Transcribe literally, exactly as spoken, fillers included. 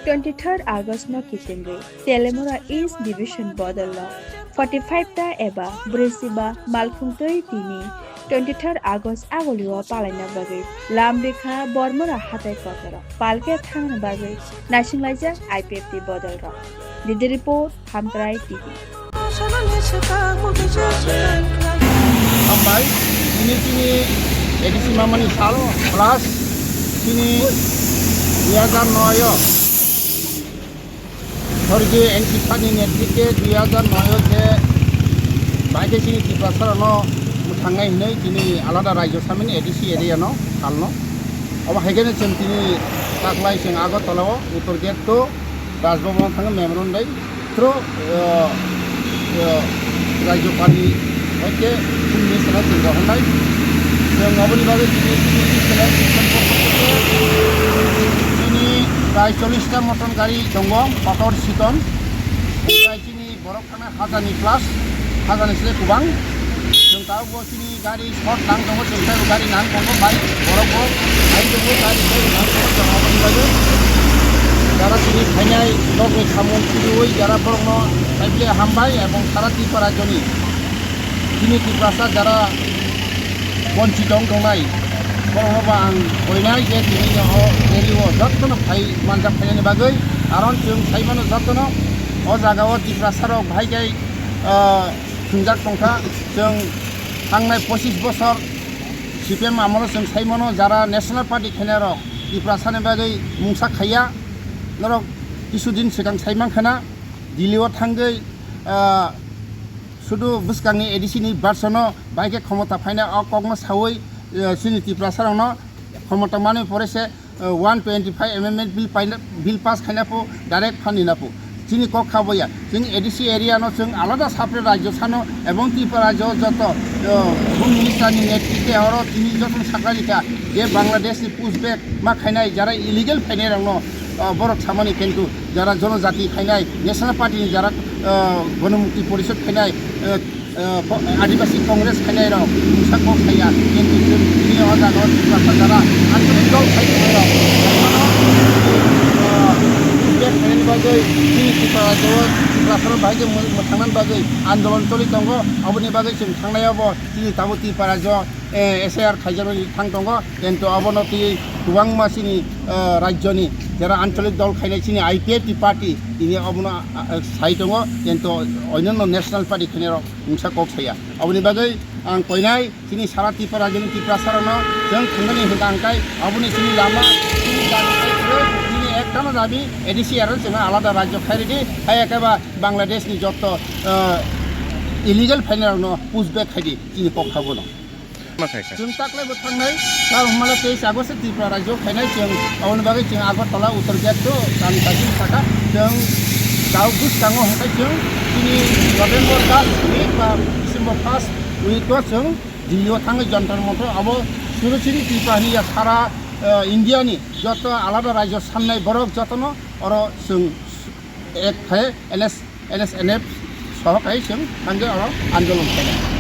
Twenty-third August no kitingwi Telemura East Division bodol no forty-five ta eba brisiba malkhung twi tini twenty-third August agulio palaina bagwi lamrikha Bormura hatai kotoro palke thangna bagwi naisinglaijak I P F T bodol rok. Didi report, Hamkrai T V. Hambai, tini tini A D C mamani salo, plus tini dui hajar noi o Swargiyo N T Sani netrite dui hajar noi o je baikhe chini Tiprasa rokno mwthangnai hinwi tini alada rajyo samani A D C area no salno. Obo hai khe chwng tini taklai chwng Agartala o Uttor Gate to Raj Bhavan thangwi memorandum dai through, uh, uh, Rajyapalni hai khe Home Minister no chwng rohornai. Chwng oboni bagwi tini Home Minister no chwng tini prai chollish ta motor gari tongo, kotor siton. Tei chini borok thangna hajarni plus, hajarni se kwbang. Chwng tabukbo chini gari short nang tongo, chwng tei gari nang tongo, bai borok bo hai tongo, gari tei nang tongo, chwng aboni bagwi jara tini phainai nokni samung twiwi jara borokno saible hambai ebong sara Tripura rajyoni chini Tiprasa jara bonchit wng tongnai borokno bo ang koinai je tini o rally o jotono phai manjak phainani bagwi, karon chwng sai mano jotono o jaga o Tiprasa rok bahai khe, ah, thwngjak tongkha. Chwng thangnai pochis bosor C P M amolo chwng sai mano, jara National Party khainai rok Tiprasani bagwi mungsa khaiya. Norok kisu din swkang sai mankha na, Delhi o thangwi, ah, sudu bwskangni A D C ni version o bahai khe khomota phaina o kokno sawi, ah, chini Tiprasa rokno khomota manwi pore se, ah, one twenty-five amendment bill paina, bill pass khaina pho direct phan nina pho. Chini kok kha boya. Chwng A D C area no chwng alada separate rajyo sano ebong Tripura rajyo joto, ah, Home Minister ni netrite oro tini joto sakha rikha je Bangladesh ni push back ma khainai jara illegal phainai rokno, ah, borok samani kintu jara jonojati khainai, National Party ni jara, ah, Ganamukti Porishad khainai, ah, ah, ko-, Adibasi Congress khainai rok mungsa kok saya, kintu chwng tini o jaga o Tiprasa jara anchalik dol khai tongmani rok, ah, push back khainani bagwi chini Tiprasa o Tiprasa rok bahai khe mw-, mwthangna bagwi andolon choli tongo, aboni bagwi chwng thangnai obo chini tabuk Tiprasa o, eh, S I R khaijaknai thang tongo, kintu obono twi kwbangma chini, eh, rajyoni jera anchalik dol khainai chini I P F T party tini obono, ah, ah, sai tongo, kintu onyanno national party khainai rok mungsa kok saya. Aboni bagwi ang koinai chini sara Tripura rajyoni Tiprasa rokno chwng thangmani hwnkha ang kai aboni chini lama chini dabi kai kwrwi chini ektano dabi A D C area chwngno alada rajyo khai ridi, hai eke ba Bangladesh ni jotto, eh, illegal phainai rokno push back khai di chini kok kha bono. Ma khai kha. Chwng taklai bo thangnai, sal hwnmale teis August Tripura rajyo phainai chwng, aboni bagwi chwng Agartala Uttor Gate to kami kajin saka chwng dauk bwskango hwnkhe chwng chini November last week ba December first week o chwng Delhi o thangwi Jantar Mantar abo Surusiri Tripura hwnwi ya sara, eh, India ni joto alada rajyo sannai borok jotono oro chwng ek khai N S, N S N F soho khai chwng thangwi oro andolon khainai.